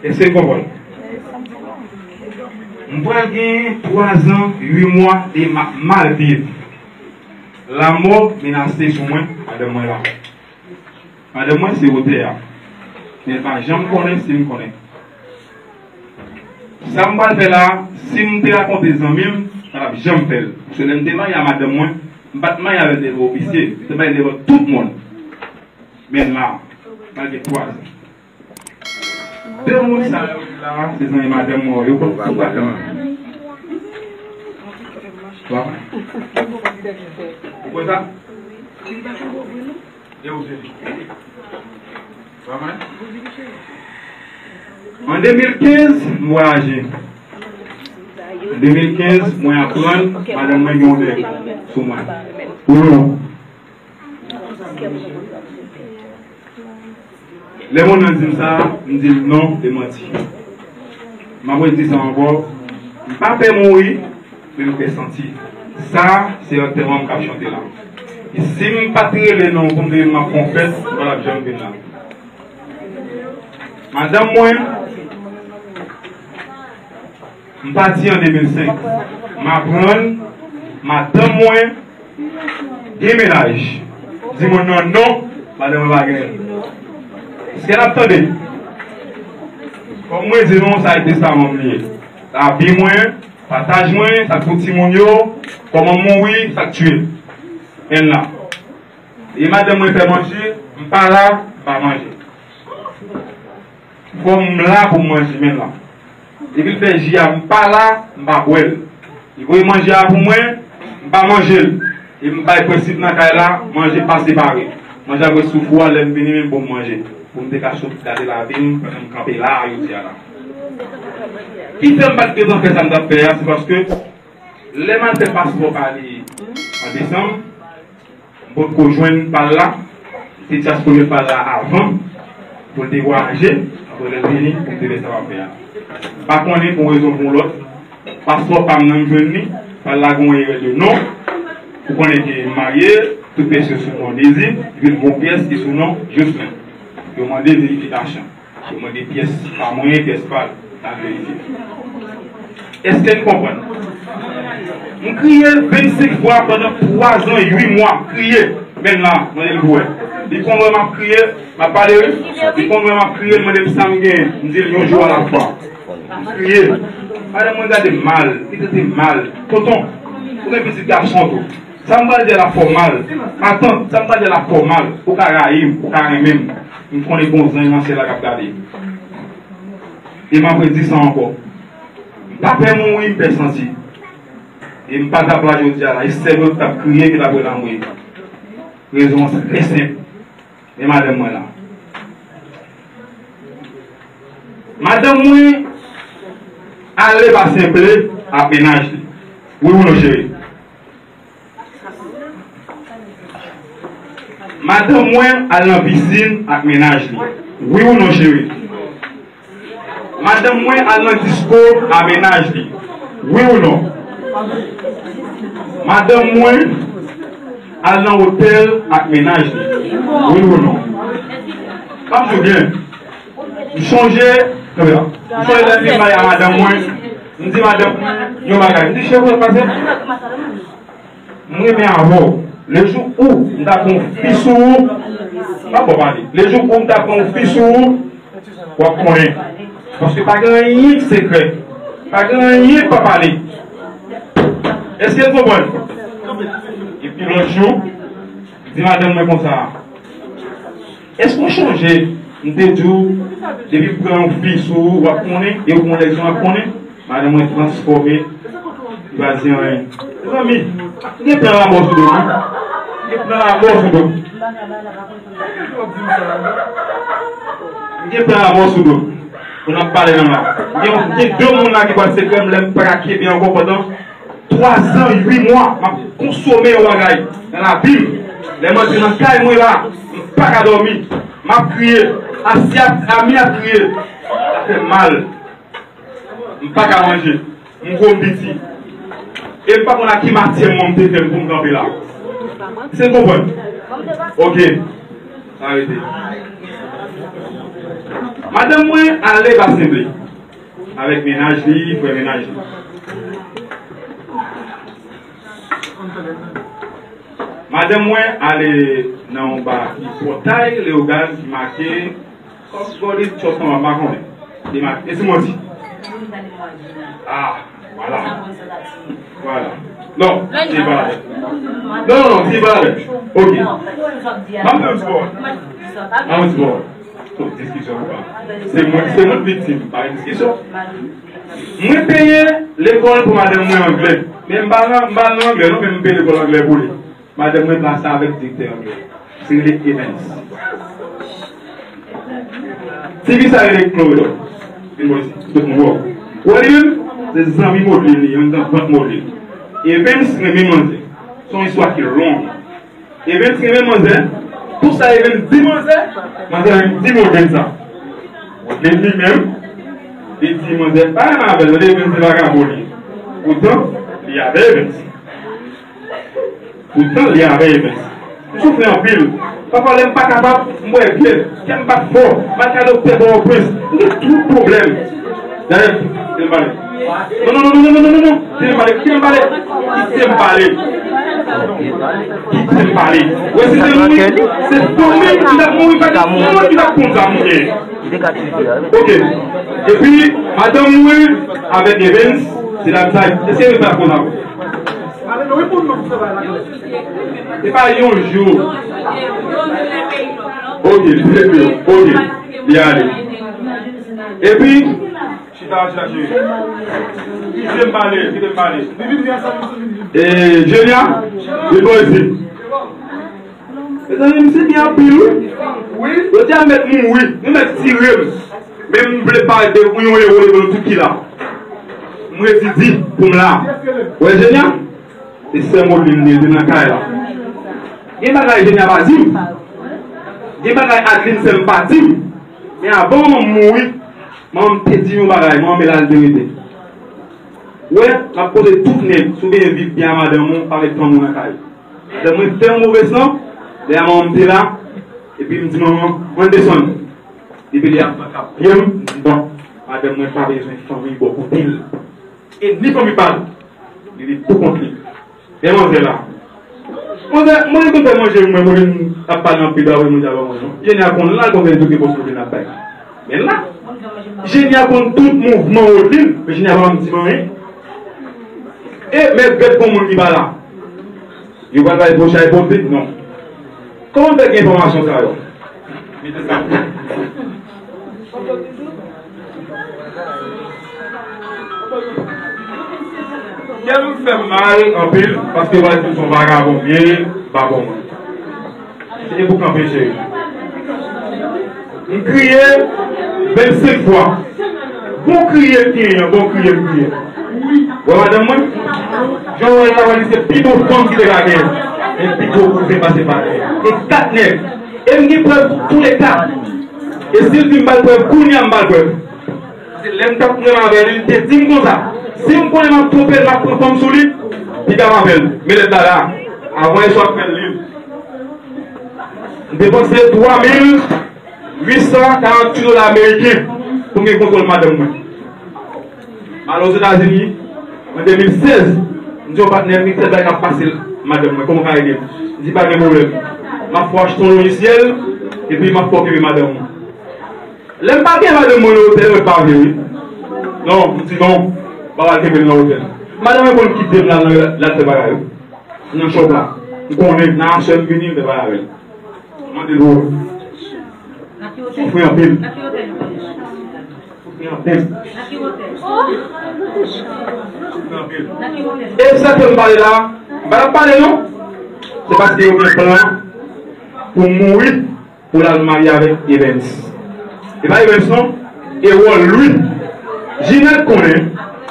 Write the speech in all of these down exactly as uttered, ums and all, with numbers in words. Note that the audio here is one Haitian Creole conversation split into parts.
Èske n konprann? M pral gen twa zan uit mwa de m ap mal viv. Lanmò menase sou mwen, madanm mwen la. Madanm mwen se otè a. Men l pa janm konnen si m konnen. Sa m pral fè la, si m te rakonte zanmi m, sa p ap janm fè l. Paske lè m te marye a madanm mwen, m pa t marye avè l devan opisye, m te marye l devan tout moun. Men la, malgre twa zan. De moun sa yo ki la, se zanmi madanm mwen, yo konn tout bagay. Ou kwè sa? E ou se li? An de mil kenz, m vwayaje. An de mil kenz, mwen aprann madanm mwen gen yon nèg sou mwen. Pou nou. Lè moun nan di m sa, m di l non, e manti. M ap redi sa ankò, m pa pè mouri, men m pè santi. Sa, se antèman m k ap chante la. E si m pa t rele non pou m te di m ap fè yon fèt, m pa t ap janm vin la. Madanm mwen, m pati an de mil senk. M aprann madanm mwen gen mennaj. Di moun nan non, madanm mwen pa genyen. Èske n ap tande? Kòm mwen di nou, sa e testaman m li ye. Lavi mwen, pataj mwen, sa k pou timoun yo, kòman m mouri, sa k tiye m. Enn la. E madanm mwen fè manje, m pa la, m pa manje. Fò m la pou m manje, menm la. Depi l fè ji a, m pa la, m pa bwè l. Li voye manje a pou mwen, m pa manje l. E m bay prensip nan kay la, manje pa separe. Manje ap ret sou fou a, lè m vini, menm pou m manje. Pou m te ka sot gade lavi m, pandan m kanpe la a, jodi a la. Ki fè m pa t gentan fè sa m t ap fè a, se paske lè m al fè paspò pa li an desanm, m potko jwenn pa l la, m te dyaspore pa l la avan, pou l te vwayaje, apre lè l vini, pou m te fè sa m ap fè a. M pa konnen pou yon rezon pou yon lòt, paspò pa m nan m jwenn li, pa l la gen yon erè de non, ou konnen ke m marye, tout pyès yo sou non Dezi, vin gen yon pyès ki sou non Jocelyn. Yo mande verifikasyon. Yo mande pyès pa mwen, pyès pa l, n ap verifye. Èske n konprann? M kriye vennsenk fwa pandan twa zan uit mwa, m kriye. Menm la, mande l pou wè. Li konn wè m ap kriye, m ap pale wi. Li konn wè m ap kriye, li mande m sa m genyen. M di l yon jou alafwa. M kriye. Madanm mwen gade m mal, li trete m mal. Tonton, ou gen pitit gason tou. Sa m pral di a la fè w mal. Atant, sa m pral di a la fè w mal. Ou ka rayi m, ou ka renmen m. M konnen gen yon zanj nan syèl la k ap gade. E m ap redi sa ankò. M pa pè mouri, m pè santi. E m pa t ap la jodi a la. E sèl yo t ap kriye ki t ap rele anmwe. Rezon an se trè senp. E madanm mwen la. Madanm mwen ale pase ble ak mennaj li. Wi ou non, cheri? Madanm mwen al nan pisin ak mennaj li. Wi ou non, cheri? Madanm mwen al nan disko a mennaj li. Wi ou non? Madanm mwen al nan otèl ak mennaj li. Wi ou non? M ap di w byen. M chonje, m chonje lè m vin marye a madanm mwen. M di madanm mwen yon bagay. M di, cheri, pase. M renmen avè w. Lejou ou m ta pran yon fi sou ou, pa bon pale. Lejou ou m ta pran yon fi sou ou, w ap konnen. Paske pa gen anyen k sekrè. Pa gen anyen k pa pale. Èske n konprann? Epi lòt jou, m di madanm mwen konsa, èske w chonje m te di w, depi m pran yon fi sou ou, w ap konnen, e ou konnen, w ap konnen? Madanm mwen transfòme, li pa di anyen. Mezanmi, m gen plan lanmò sou do m wi. M gen plan lanmò sou do m. M gen plan lanmò sou do m. Pou n ap pale nan la. M gen, m gen de moun la ki pral sekrè m lè m pa ka kenbe ankò pandan twa zan, uit mwa, m ap konsome yon bagay nan lavi m. Lè m antre nan kay mwen la, m pa ka dòmi. M ap kriye. Asyat, ami ap kriye. Sa fè m mal. M pa ka manje. M gwo, m piti. E m pa konn ak ki matyè mwen m te fè m pou m kanpe la. Èske n konprann? Ok. Arete. Madanm mwen ale Basen Ble avèk mennaj li, frè mennaj li. Madanm mwen ale nan yon ba ki Pòtay Leyogàn ki make Cosmopolitan, Chòt, m pa konnen. Li make, e si mwen di? Ah, vwala. Vwala. Non, se pa la pèn. Non, non, non, se pa la pèn. Ok. M ap fè yon ti pawòl. M ap fè yon ti pawòl. Bon, diskisyon anba. Se mwen, se mwen k viktim, pa gen diskisyon. Mwen peye lekòl pou madanm mwen anglè. Men m pa nan, m pa nan anglè, non, men m peye lekòl anglè pou li. Madanm mwen plase avèk direktè anglè. Se rele Evans. Ti fi sa rele Chloe. Vin bò isi. Tout moun wè w. Ou wè li menm? Se zanmi Modeline li, yon gran vant Modeline. Evans renmen manzè. Se yon istwa ki long. Evans renmen manzè. Tout sa Evans di manzè, manzè menm di Modeline sa. Modeline li menm, li di manzè pa renmen avè l, Evans se vagabon li ye. Poutan, li avè Evans. Poutan, li avè Evans. M soufri anpil. Pafwa, lè m pa kapab, m bwè byè. Kè m bat fò. M al ka doktè Pòtoprens. M gen tout pwoblèm. Dayè, kite m pale. Non, non, non, non, non, non, non, non. Kite m pale, kite m pale. Kite m pale. Kite m pale. Wè, si se mouri, se fanmi m ki t ap mouri, pa gen moun ki t ap konn sa m gen. Ok. Epi, madanm mwen avèk Evans, se la m sa, èske Evans pa konn sa? Se pa yon jou. Ok, trè byen. Ok, li ale. Epi, chita, chita, chita. Kite m pale, kite m pale. E, Jenya, vin bò isi. Mezanmi, misye gen anpil, wi. Wi. Yo di a mèt mouri, yo mèt tire m. Men m vle pale de yon ewo devan nou tout ki la. M redi di pou m la. Wè, Jenya? E sè Modeline li te nan kay la. Gen bagay Jenya pa di m. Gen bagay Adeline sè m pa di m. Men avan manman m mouri, manman m te di m yon bagay, manman m e la l te rete. Wè, m ap koze tout nèg, si w bezwen viv byen a madanm ou, pa met fanmi w nan kay. Madanm mwen fè yon move san, lè a manman m te la, epi m di manman, ann desann. Depi lè a m pa kap byen, m di non, madanm mwen pa bezwen fanmi bò kote l. E ni fanmi pa l. Li viv pou kont li. Men manzè la. Manzè, mwen konn fè manje, mwen, mwen ap pale anpil, apre manje a ban mwen, non. Jenya konn la, konn fè tout ki posib nan bay. Men la, Jenya konn tout mouvman Odlin, men Jenya pa janm di m anyen. E, men gèt gon moun ki pa la. Yo pral bay pwochay politik, non. Kòman m fè gen enfòmasyon sa yo? Mete sa. Kè m fè m mal anpil, paske yo pral di m se yon vagabon m ye, pa bon moun. Se te pou kanpe, cheri. M kriye vennsenk fwa. Bon kriye m genyen an, bon kriye m kriye. Wè madanm mwen? Jan w wè l la, li se pi bon fanm ki te ka genyen. E pi gwo kouzen pase pa tè. E kat nèg. E m gen prèv toulèka. E si l di m ba l prèv, kounye a m ba l prèv. Paske lè m t ap renmen avè li, li te di m konsa, si m konnen m ap twonpe l, m ap pran fanm sou li, piga m avè l. Men lèt la la. Avan yè swa m fè l li. M depanse twa mil uit san karant uit dola ameriken pou m gen kontwòl madanm mwen. M al Ozetazini an de mil sèz, m di yon patnè m gen tèl bagay k ap pase madanm mwen, kòman w ka ede m? Li di pa gen pwoblèm. M ap fè w achte yon lojisyèl, epi m ap fè w kenbe madanm ou. Lè m pa gen madanm mwen nan otèl, mwen pa vle wi. Non, m di non, m pa pral kenbe l nan otèl. Madanm mwen konn kite m la, l al fè bagay wi. Nan chòp la. M konnen, nan aswè m vini, m fè bagay avè l. Mande l ou. Soufri anpil. Soufri anpil. Soufri anpil. E sa ke m pale la, m pa t ap pale non. Se paske yo gen plan pou m mouri, pou l al marye avèk Evens. E pa Evens non, Ewòl Lwi. Jinèt konnen,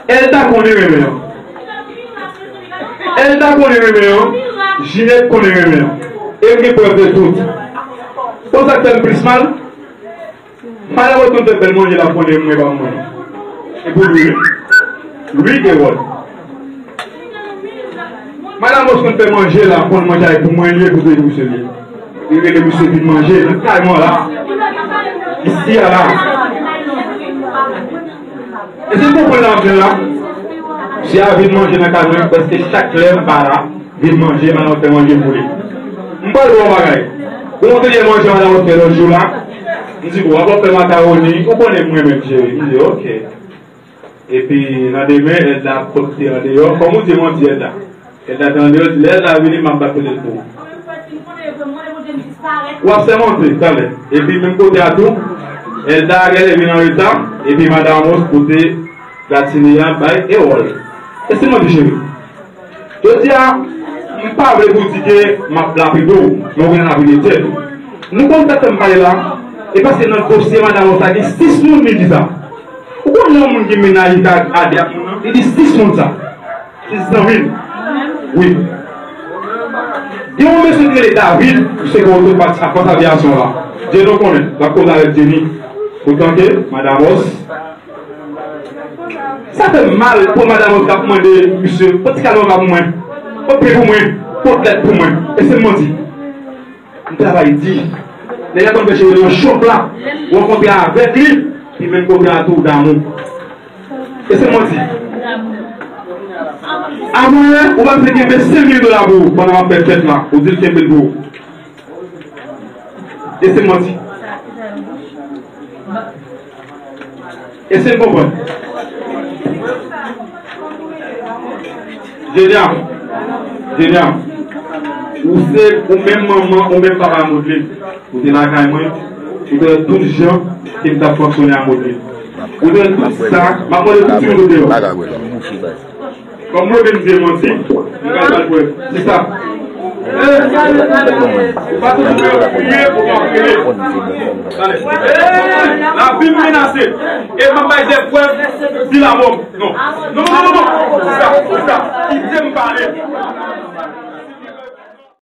Èlda konnen renmen an. Èlda konnen renmen an, Jinèt konnen renmen an. E m gen prèv de tout. Konn sa k fè m plis mal? Madanm mwen konn fè bèl manje la pou mwen, mwen pa mwen. E pou Lwi, wi. Lwi Ewòl. Madanm mwen konn fè manje la, konn manje a pou mwen li ye, pou se misye li ye. Li rele misye vin manje nan kay mwen la. Isi a la. Èske n konprann sa m ap di la? Misye a vin manje nan kay mwen, prèske chak lè m pa la, vin manje, madanm fè manje pou li. M pral di w yon bagay. Ou montre l manje madanm fè lòt jou la, m di, "Bon, w ap fè makawoni, ou konnen m renmen l, cheri." M di, "Ok." Epi, nan demen, Elda ap konte andeyò. Kòm ou di, mwen di Elda. Elda te andeyò, di, "Lè Elda vini, m ap bat kote l pou ou." W ap sèmonte, talè. Epi, menm kote a tou, Elda genlè vin anreta, epi madanm Amos pote gratine a bay Ewòl. E se mwen ki cheri. Jodi a, m pa vle pou di ke m ap lapide w, men w gen lapide tèt ou. Nou konn sa k fè m pale la, e paske nan dosye madanm sa gen sis moun li di sa. Ou konn yon moun ki menaj li ka ade ak moun nan? Li di sis moun sa. Sis zanmi l. Wi. Gen yon mesye ki rele David, se gwo otopat ak fòs avyasyon la. Jenny konnen, l ap koze avèk Jenny. Poutan ke, madanm Amos, sa fè m mal pou madanm k ap mande misye, pot ti kalòt la pou mwen, pot pen pou mwen, pot lèt pou mwen. E se manti. M travay di. Nèg la konn fè cheve nan chòp la, rankontre avèk li, li menm kontre a tou damou. E se manti. Avan, ou pa t genbe senk mil dola pou ou pandan w ap fè fèt la, ou di l kenbe l pou ou. E se manti. Èske n konprann? Jenya, Jenya, ou se ou menm manman, ou menm papa Modlin. Ou te lakay mwen, ou te wè tout jan ke m t ap fonksyone a Modlin. Ou te wè tout sa, m ap mande tout timoun yo deyò. Kòm mwen menm m di manti, m pral bay prèv. Se sa. Eh, ou pa toujou wè yo kriye, ou pa kriye. Eh, lavi m menase. E m ap bay de prèv di lamò. Non. Non, non, non, non. Se sa, se sa. Kite m pale.